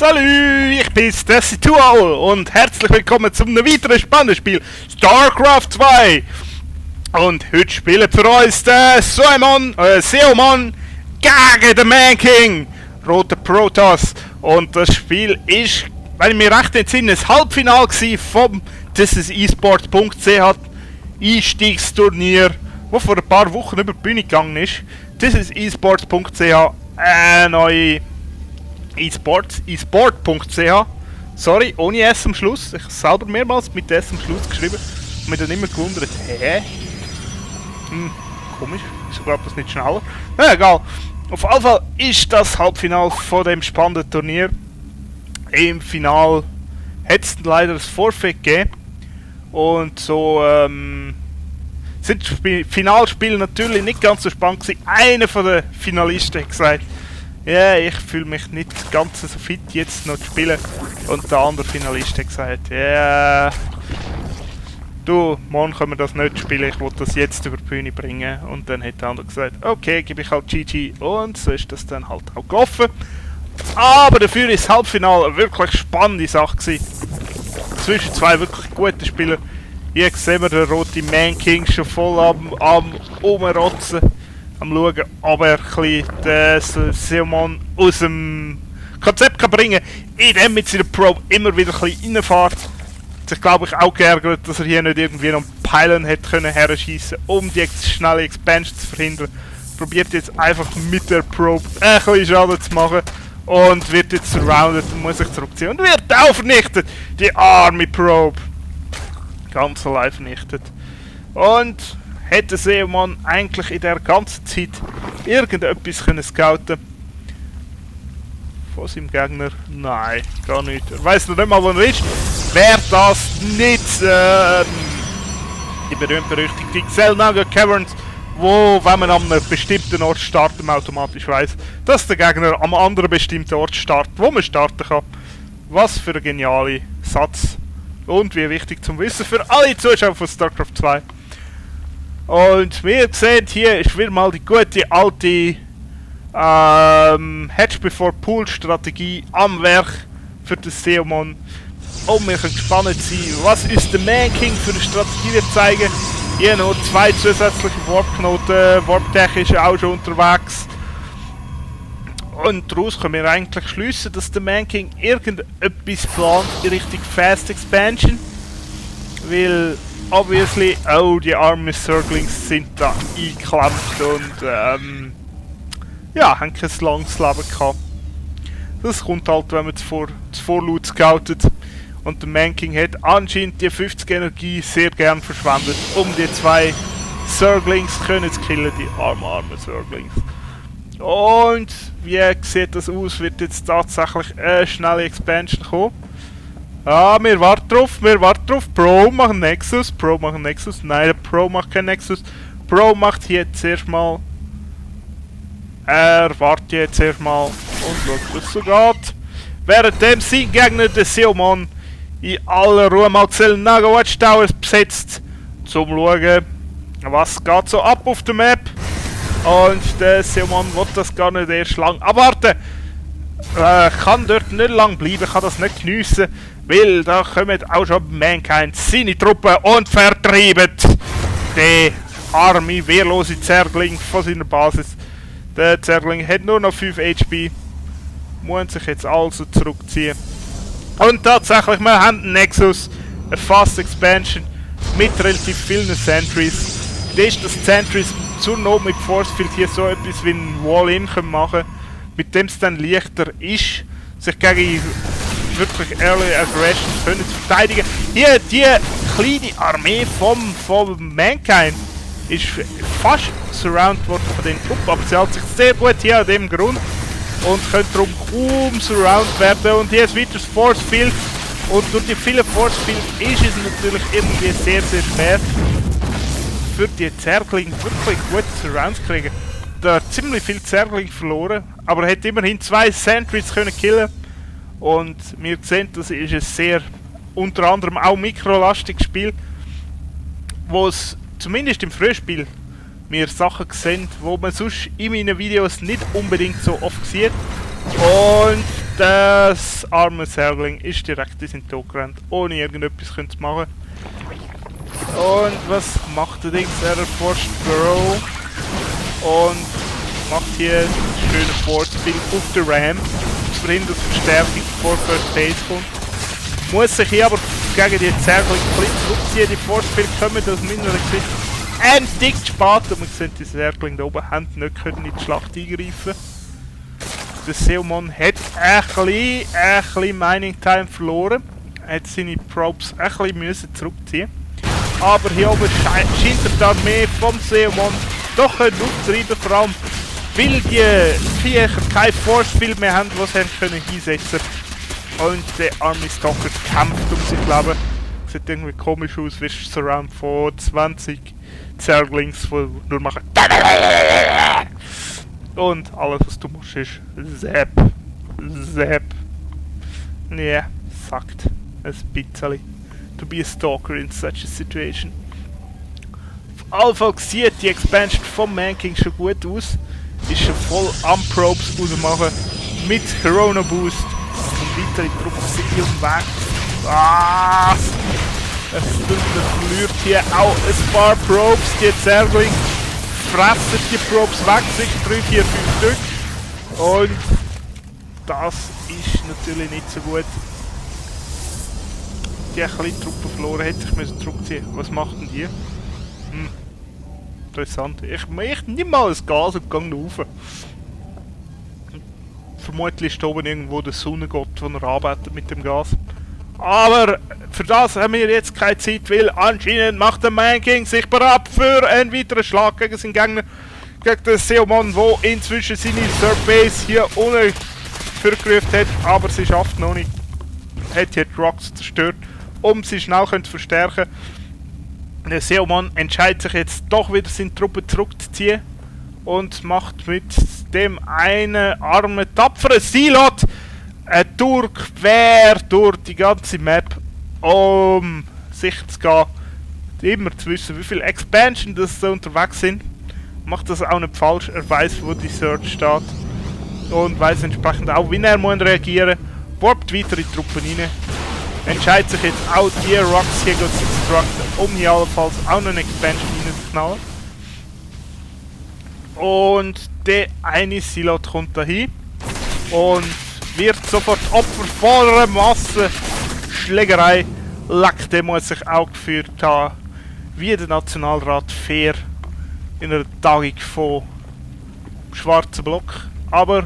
Salü, ich bin's, der Situal und herzlich willkommen zum weiteren spannenden Spiel StarCraft 2. Und heute spielen für uns der Seomon gegen den Man King, Rote Protoss. Und das Spiel ist, wenn ich mich recht entsinne, das Halbfinale vom thisisesport.ch Einstiegsturnier, das vor ein paar Wochen über die Bühne gegangen ist. thisisesport.ch, neue esport.ch, sorry, ohne S am Schluss. Ich habe selber mehrmals mit S am Schluss geschrieben und mich dann immer gewundert, komisch, wieso glaubt das nicht schneller? Na egal, auf jeden Fall ist das Halbfinale von dem spannenden Turnier. Im Final hat es leider das Forfait gegeben und so sind die Finalspiele natürlich nicht ganz so spannend gewesen. Einer von den Finalisten hat gesagt, ja, ich fühle mich nicht ganz so fit jetzt noch zu spielen. Und der andere Finalist hat gesagt, ja, du, morgen können wir das nicht spielen, ich will das jetzt über die Bühne bringen. Und dann hat der andere gesagt, okay, gebe ich halt GG. Und so ist das dann halt auch gelaufen. Aber dafür ist das Halbfinale eine wirklich spannende Sache gewesen. Zwischen zwei wirklich guten Spielern. Hier sehen wir den roten Man King schon voll am Umrotzen. Am schauen, ob er den Seomon aus dem Konzept kann bringen kann, indem mit seiner Probe immer wieder ein bisschen reinfährt. Sich glaube ich auch geärgert, dass er hier nicht irgendwie noch Pylon hätte können herschießen, um die schnelle Expansion zu verhindern. Probiert jetzt einfach mit der Probe ein bisschen Schaden zu machen und wird jetzt surrounded und muss sich zurückziehen und wird auch vernichtet. Die arme Probe. Ganz allein vernichtet. Und hätte Seomon eigentlich in der ganzen Zeit irgendetwas können scouten von seinem Gegner? Nein, gar nicht. Er weiss noch nicht mal, wo er ist. Wäre das nicht die berühmt-berüchtigte Xel'Naga Caverns, wo, wenn man an einem bestimmten Ort startet, man automatisch weiss, dass der Gegner am anderen bestimmten Ort startet, wo man starten kann. Was für ein genialer Satz. Und wie wichtig zum Wissen für alle Zuschauer von StarCraft 2. Und wie ihr seht, hier ist wieder mal die gute alte Hatch Before Pool Strategie am Werk für den Seomon. Und wir können gespannt sein, was uns der Man King für eine Strategie wird zeigen. Hier noch 2 zusätzliche Warp-Knoten, Warp-Tech ist auch schon unterwegs. Und daraus können wir eigentlich schliessen, dass der Man King irgendetwas plant in Richtung Fast Expansion. Weil obviously, oh, die armen Zerglings sind da eingeklemmt und ja, haben kein langes Leben gehabt. Das kommt halt, wenn man zuvor laut scoutet. Und der Man King hat anscheinend die 50 Energie sehr gern verschwendet, um die 2 Zerglings können zu killen, die armen Zerglings. Und wie sieht das aus? Wird jetzt tatsächlich eine schnelle Expansion kommen? Ah, wir warten drauf. Pro macht Nexus. Nein, der Pro macht kein Nexus. Pro macht hier zuerst mal. Er wartet jetzt erstmal und schaut, was so geht. Währenddem sein Gegner, der Seomon, in aller Ruhe mal Xel'Naga Watchtowers besetzt, zum schauen, was geht so ab auf der Map. Und der Seomon will das gar nicht erst lang abwarten. Kann dort nicht lang bleiben, kann das nicht geniessen, weil da kommen auch schon Mankind seine Truppen und vertreiben den arme, wehrlose Zergling von seiner Basis. Der Zergling hat nur noch 5 HP, muss sich jetzt also zurückziehen. Und tatsächlich, wir haben einen Nexus, eine Fast Expansion mit relativ vielen Sentries. Das ist das Sentries zur Not mit Force Field hier so etwas wie ein Wall-In machen können, mit dem es dann leichter ist, sich gegen wirklich Early Aggression zu verteidigen. Hier, die kleine Armee vom Mankind ist fast surrounded worden von den Truppen, aber sie hält sich sehr gut hier an dem Grund und können darum kaum surrounded werden. Und hier ist weiter das Force Field und durch die vielen Force Field ist es natürlich irgendwie sehr, sehr schwer für die Zerglinge wirklich gute Surrounds zu kriegen. Da hat ziemlich viel Zergling verloren, aber er hat immerhin 2 Sentries können killen. Und wir sehen, das ist ein sehr, unter anderem auch mikrolastiges Spiel, wo es zumindest im Frühspiel wir Sachen sehen, wo man sonst in meinen Videos nicht unbedingt so oft sieht. Und das arme Zergling ist direkt in den Tod gerannt, ohne irgendetwas zu machen. Und was macht der Dings? Er erforscht Burrow und macht hier einen schönen Force-Field auf der Ram, zu verhindern, dass Verstärkung vor First Base kommt. Muss sich hier aber gegen die Zergling zurückziehen. Die Force-Field kommen aus meiner Sicht ein Tick zu spät und man sieht, die Zergling da oben haben nicht können in die Schlacht eingreifen. Der Seomon hat ein bisschen Mining Time verloren. Er hat seine Probes ein bisschen zurückziehen. Aber hier oben scheint die Armee vom Seomon doch auftreiben, vor allem weil die Viecher keine Force Field mehr haben, die sie können einsetzen können. Und der Army Stalker kämpft um sich Leben. Sieht irgendwie komisch aus, wie es Surround von 20 Zerglings, die nur machen. Und alles, was du musst, ist Zap. Zap. Yeah, suckt. Ein bisschen. To be a stalker in such a situation. Auf Alpha sieht die Expansion vom Man King schon gut aus. Ist schon voll am Probes rausmachen. Mit Corona Boost. Und weitere Truppen sind hier auf dem Weg. Ah! Es verliert hier auch ein paar Probes. Die Zergling fressen die Probes weg, sicher 3, 4, 5 Stück. Und das ist natürlich nicht so gut. Die kleine Truppe verloren, hätte ich müssen zurückziehen. Was macht denn die? Interessant. Ich nehme mal ein Gas und gehe rauf. Vermutlich ist da oben irgendwo der Sonnengott, der arbeitet mit dem Gas. Aber für das haben wir jetzt keine Zeit, weil anscheinend macht der Man King sich bereit für einen weiteren Schlag gegen seinen Gegner. Gegen den Seomon, der inzwischen seine Third Base hier ohne vorgerufen hat, aber sie schafft noch nicht. Hat hier die Rocks zerstört, um sie schnell zu verstärken. Der Seomon entscheidet sich jetzt doch wieder, seine Truppe zurückzuziehen und macht mit dem einen armen, tapferen Silot quer durch die ganze Map, um sicher zu gehen, immer zu wissen, wie viele Expansion das so unterwegs sind. Macht das auch nicht falsch, er weiß, wo die Search steht und weiß entsprechend auch, wie er reagieren muss. Warpt weitere Truppen rein. Entscheidet sich jetzt auch, die Rocks hier zu destructen, um hier allenfalls auch noch eine Expansion reinzuknallen. Und der eine Silot kommt da hin und wird sofort Opfer vor einer Massenschlägerei. Leck, der muss sich auch geführt haben, wie der Nationalrat fair in einer Tagung von schwarzen Block. Aber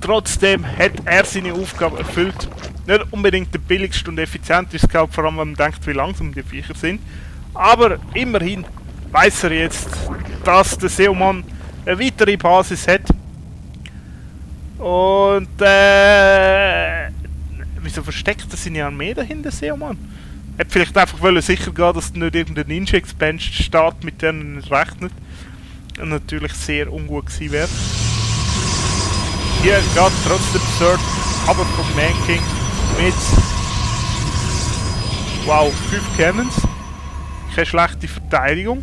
trotzdem hat er seine Aufgabe erfüllt. Nicht unbedingt der billigste und effizienteste Scout, vor allem wenn man denkt, wie langsam die Viecher sind. Aber immerhin weiß er jetzt, dass der Seomon eine weitere Basis hat. Und wieso versteckt er seine Armee dahinter, Seomon? Er hat vielleicht einfach sicher gehen, dass nicht irgendein Ninja-Expansion steht, mit denen er nicht rechnet. Und natürlich sehr ungut gewesen wäre. Hier geht trotzdem Third, aber vom Man King mit wow, 5 Cannons. Keine schlechte Verteidigung.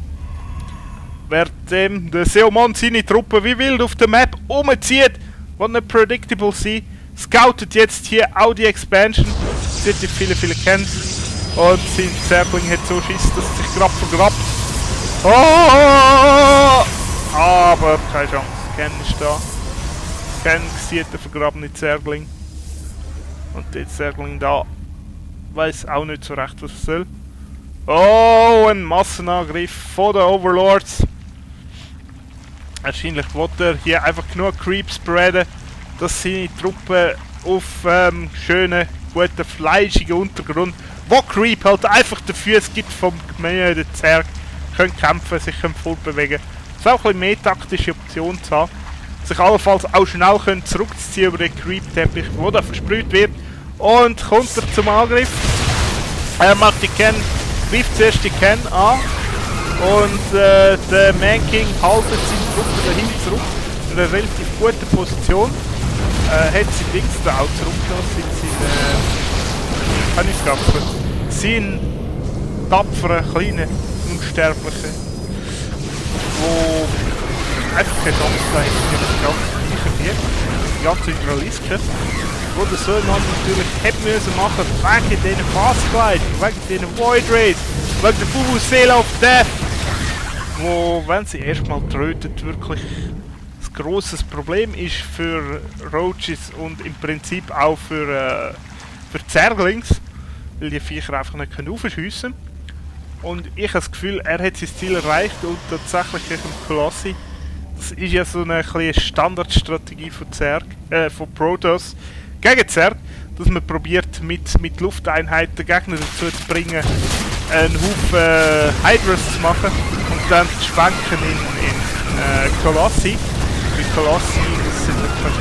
Während der Seomon seine Truppe wie wild auf der Map umzieht, die nicht predictable sind, scoutet jetzt hier auch die Expansion. Sieht die viele Cannons. Und sein Zergling hat so Schiss, dass er sich gerade vergrabt. Oh! Aber keine Chance. Ken ist da. Ken sieht den vergrabenen Zergling. Und der Zergling da weiß auch nicht so recht, was er soll. Oh, ein Massenangriff von den Overlords. Wahrscheinlich wollte er hier einfach genug Creep spreaden, dass seine Truppe auf schönen, guten, fleischigen Untergrund, wo Creep halt einfach den Füße gibt vom gemeinen Zerg, können kämpfen, sich können fortbewegen. Das ist auch ein bisschen mehr taktische Option zu haben. Sich allenfalls auch schnell können zurückziehen über den Creep-Teppich, der da versprüht wird. Und kommt er zum Angriff. Er macht die Ken, greift zuerst die Ken an. Und der Man King haltet seine Truppe dahin zurück. In einer relativ guten Position. Hat sein Dings da auch zurückgelassen. Sein tapferen, kleinen, unsterblichen, wo einfach keine Chance hat, die das ganz sicher wird. die ganzen Hydralisken, wo der Sohlmann natürlich hätte müssen machen, wegen diesen Fastglide, wegen diesen Void Rays, wegen der Vuvuzela of Death, wo, wenn sie erstmal trötet, wirklich ein grosses Problem ist für Roaches und im Prinzip auch für Zerglings, weil die Viecher einfach nicht aufschiessen können. Und ich habe das Gefühl, er hat sein Ziel erreicht und tatsächlich gegen Colossi. Das ist ja so eine kleine Standardstrategie von von Protoss gegen Zerg, dass man probiert mit Lufteinheiten den Gegner dazu zu bringen, einen Haufen Hydras zu machen und dann zu schwenken in Colossi. Mit Colossi, das sind wirklich,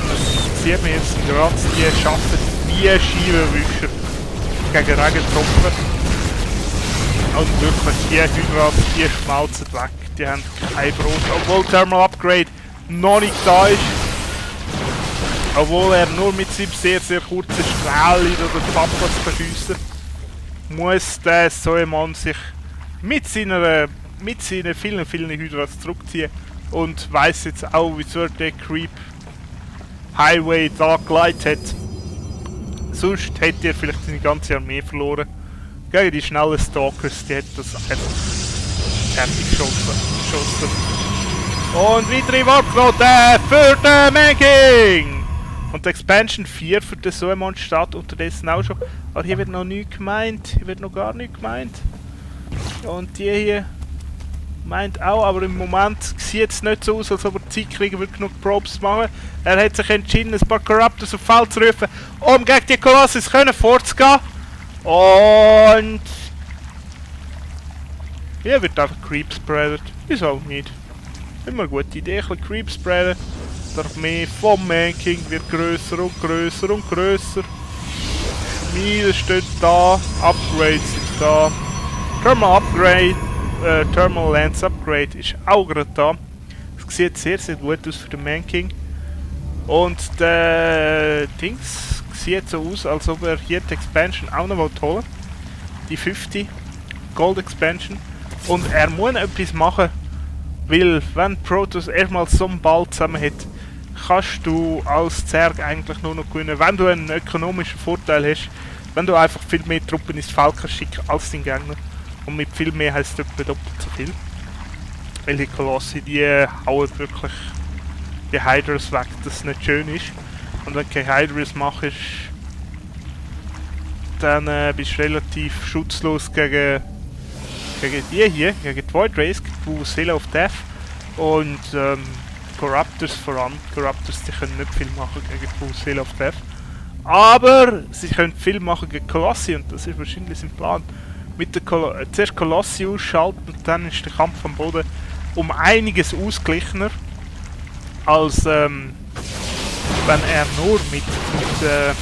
das sieht man jetzt gerade, die schaffen wie Scheibenwischer gegen Regentropfen. Und wirklich, die Hydras, die schmelzen weg, die haben kein Brot, obwohl Thermal Upgrade noch nicht da ist. Obwohl er nur mit seinem sehr, sehr kurzen Strahl oder Papas verschiessen muss der Soemann sich mit seinen vielen, vielen Hydras zurückziehen und weiss jetzt auch, wieso er den Creep Highway da geleitet hat. Sonst hätte er vielleicht seine ganze Armee verloren. Gegen die schnellen Stalkers, die hat das einfach fertig geschossen. Und weitere Warpquote für den Manking! Und die Expansion 4 für den Soemon steht unterdessen auch schon. Aber hier wird noch nichts gemeint. Hier wird noch gar nichts gemeint. Und die hier meint auch, aber im Moment sieht es nicht so aus, als ob er Zeit kriegen wird, genug Probes zu machen. Er hat sich entschieden, ein paar Corruptors auf Feld zu rufen, um gegen die Colossus vorzugehen. Und hier wird einfach Creep spreadet. Wieso auch nicht? Immer eine gute Idee, ein bisschen Creep spreaden. Die Armee vom Manking wird grösser und grösser und grösser. Schmieden stehen da, Upgrades sind da. Thermal Upgrade, Thermal Lance Upgrade ist auch gerade da. Es sieht sehr, sehr gut aus für den Manking. Und der Dings sieht so aus, als ob er hier die Expansion auch noch holen will. Die 50 Gold Expansion. Und er muss etwas machen, weil wenn Protoss erstmal so einen Ball zusammen hat, kannst du als Zerg eigentlich nur noch gewinnen, wenn du einen ökonomischen Vorteil hast, wenn du einfach viel mehr Truppen ins Feld kannst schicken als dein Gegner. Und mit viel mehr heisst es etwa doppelt so viel. Weil die Kolossi, die hauen wirklich die Hydras weg, dass es nicht schön ist. Und wenn du keine Hydras machst, dann bist du relativ schutzlos gegen die hier, gegen die Void Rays, die Seal of Death und Corruptors vor allem. Corruptors, die können nicht viel machen gegen die Seal of Death. Aber sie können viel machen gegen Colossi und das ist wahrscheinlich sein Plan. Mit der zuerst Colossi ausschalten und dann ist der Kampf am Boden um einiges ausgeglichener, als wenn er nur mit seiner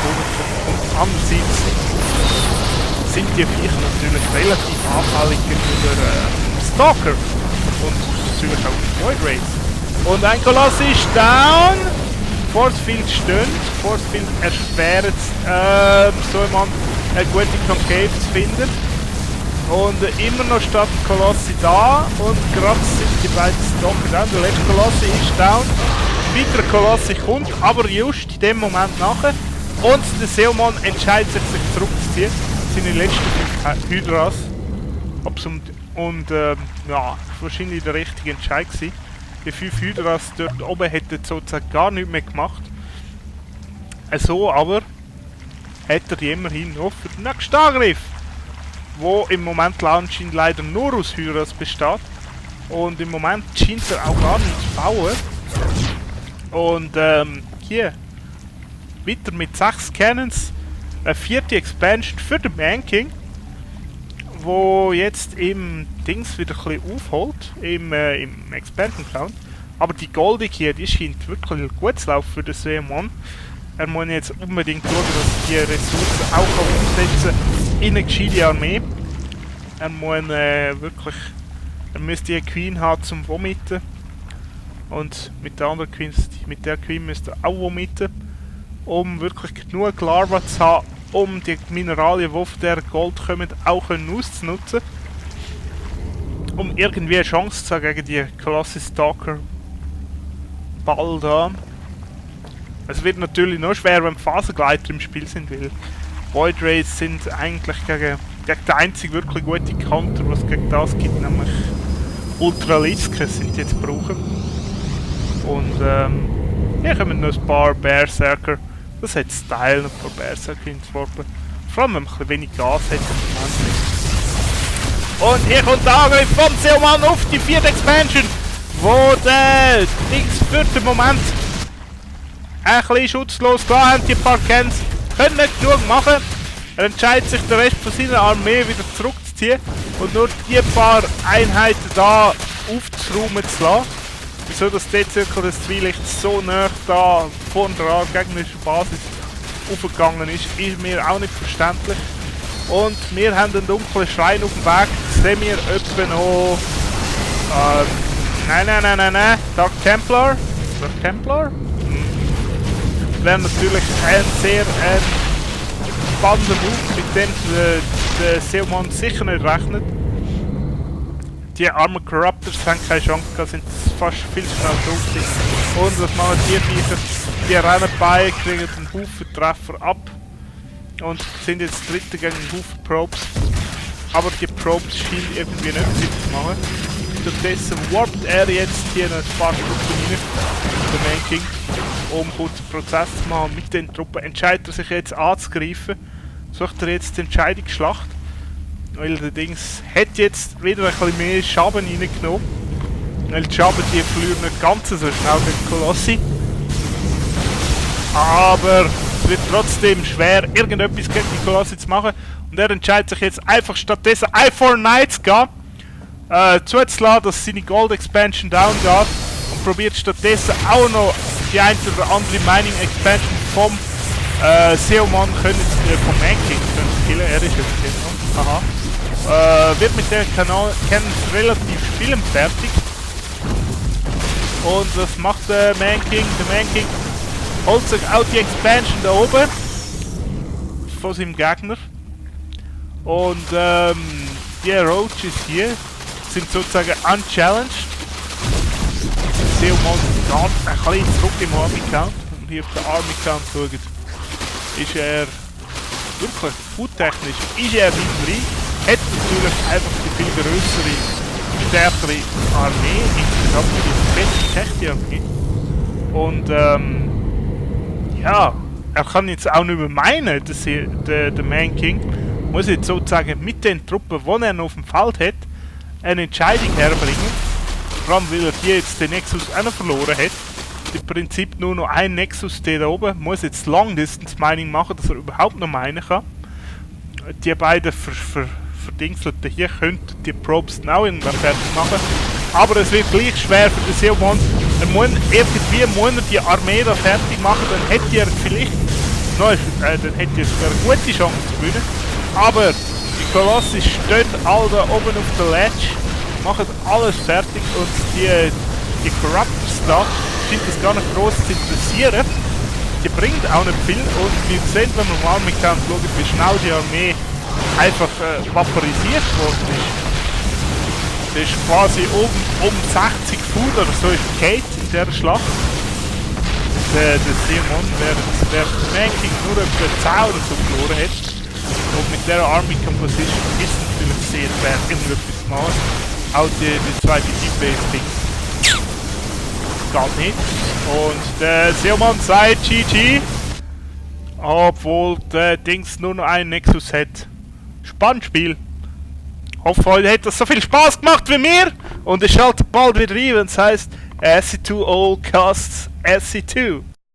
Boden kommt. Und andererseits sind die Viecher natürlich relativ anfällig gegenüber Stalker und natürlich auch die Void Rays. Und ein Colossi ist down. Force Field stöhnt. Force Field erschwert so jemand eine gute Concave zu finden. Und immer noch steht Colossi da und gerade sind die beiden Stalker down. Der letzte Colossi ist down. Ein weiterer Colossi kommt, aber just in dem Moment nachher. Und der Seomon entscheidet sich zurückzuziehen. Seine letzten 5 Hydras. Und ja, wahrscheinlich der richtige Entscheid gewesen. Die 5 Hydras dort oben hätten sozusagen gar nichts mehr gemacht. So aber hat er die immerhin noch für den nächsten Angriff. Wo im Moment anscheinend leider nur aus Hydras besteht. Und im Moment scheint er auch gar nicht zu bauen. Und hier weiter mit 6 Cannons. Eine 4. Expansion für den Manking, wo jetzt im Dings wieder ein bisschen aufholt, im Expansion Count. Aber die Goldig hier, die scheint wirklich gut zu laufen für den Seemon. Er muss jetzt unbedingt schauen, dass er die Ressourcen auch umsetzen in eine gescheite Armee. Er muss wirklich, er müsste eine Queen haben zum Vomiten. Und mit der anderen Queen, mit der Queen müsste er auch vomiten, um wirklich genug Larva zu haben, um die Mineralien, die von der Gold kommen, auch auszunutzen. Um irgendwie eine Chance zu haben gegen die Colossus Stalker, Ball da. Es wird natürlich noch schwer, wenn Phasengleiter im Spiel sind, weil Void Rays sind eigentlich gegen den einzig wirklich gute Counter, was es gegen das gibt, nämlich Ultralisken sind jetzt brauchen. Und hier kommen noch ein paar Berserker. Das hat Style, noch ein paar Berserker hinzuworfen. Vor allem, wenn man ein bisschen wenig Gas hat. Und hier kommt der Angriff von Seoman auf die 4. Expansion, wo der Dings für den Moment ein bisschen schutzlos gehen haben. Die paar Cans können nicht genug machen. Er entscheidet sich, den Rest von seiner Armee wieder zurückzuziehen und nur die paar Einheiten da aufzuräumen zu lassen. Wieso das D-Zirkel des Zwielichts so nah da vorn dran gegnerische Basis aufgegangen ist mir auch nicht verständlich. Und wir haben einen dunklen Schrein auf dem Weg. Sehen wir etwa noch... Nein. Dark Templar? Dark Templar? Wäre natürlich ein sehr spannender Move, mit dem der Seoman sicher nicht rechnet. Die armen Corruptors haben keine Chance, sind fast viel schneller drauf. Und was machen die Viecher? Die rennen bei, kriegen einen Haufen Treffer ab. Und sind jetzt Dritte gegen einen Haufen Probes. Aber die Probes scheinen irgendwie nicht Sinn zu machen. Stattdessen warpt er jetzt hier noch ein paar Truppen rein, der Main King, um kurz einen Prozess zu machen. Mit den Truppen entscheidet er sich jetzt anzugreifen. Sucht er jetzt die Entscheidungsschlacht. Weil der Dings hat jetzt wieder ein bisschen mehr Schaben reingenommen. Weil die Schaben die verlieren nicht ganz so schnell gegen Kolossi. Aber es wird trotzdem schwer, irgendetwas gegen die Kolossi zu machen. Und er entscheidet sich jetzt einfach stattdessen Eye for Night zu gehen. Zuzulassen, dass seine Gold Expansion down geht. Und probiert stattdessen auch noch die eine oder andere Mining Expansion vom Seoman vom Main King killen. Er ist jetzt hier. Aha. Wird mit der Cannon relativ spielend fertig. Und was macht der Man King? Der Man King holt sich auch die Expansion da oben von seinem Gegner. Und die Roaches hier sind sozusagen unchallenged. Seoman geht ein bisschen zurück im Army Count. Und hier auf den Army Count schaut, ist er wirklich foodtechnisch ist er hinten rein. Hat natürlich einfach die viel größere, stärkere Armee, insgesamt die beste Technik-Armee. Und ja, er kann jetzt auch nicht mehr meinen, dass der Man King muss jetzt sozusagen mit den Truppen, die er noch auf dem Feld hat, eine Entscheidung herbringen. Vor allem, weil er die jetzt den Nexus auch noch verloren hat. Im Prinzip nur noch ein Nexus, der da oben, muss jetzt Long Distance Mining machen, dass er überhaupt noch meinen kann. Die beiden Verdingselten hier könnten die Probes auch irgendwann fertig machen. Aber es wird gleich schwer für den Seoman. Irgendwie muss er die Armee da fertig machen, dann hätte er vielleicht noch, dann hätte er sogar eine gute Chance zu gewinnen. Aber die Kolossi stehen alle da oben auf der Ledge, machen alles fertig und die Corruptors da scheint das gar nicht groß zu interessieren. Die bringt auch nicht viel und wir sehen, wenn wir mal mit schauen, wie schnell die Armee einfach vaporisiert worden ist. Das ist quasi um 60 Fuß oder so ist Kate in dieser Schlacht. Der Seoman, während der Man King nur etwa 10 oder so verloren hat. Und mit dieser Army Composition ist es natürlich sehr schwer, irgendetwas zu machen. Auch die zweite Team-Base-Dings geht nicht. Und der Seoman sagt GG. Obwohl der Dings nur noch einen Nexus hat. Spannendes Spiel. Hoffe, heute hat das so viel Spaß gemacht wie mir. Und ich schalte bald wieder rein, wenn es heisst SC2 All Casts SC2.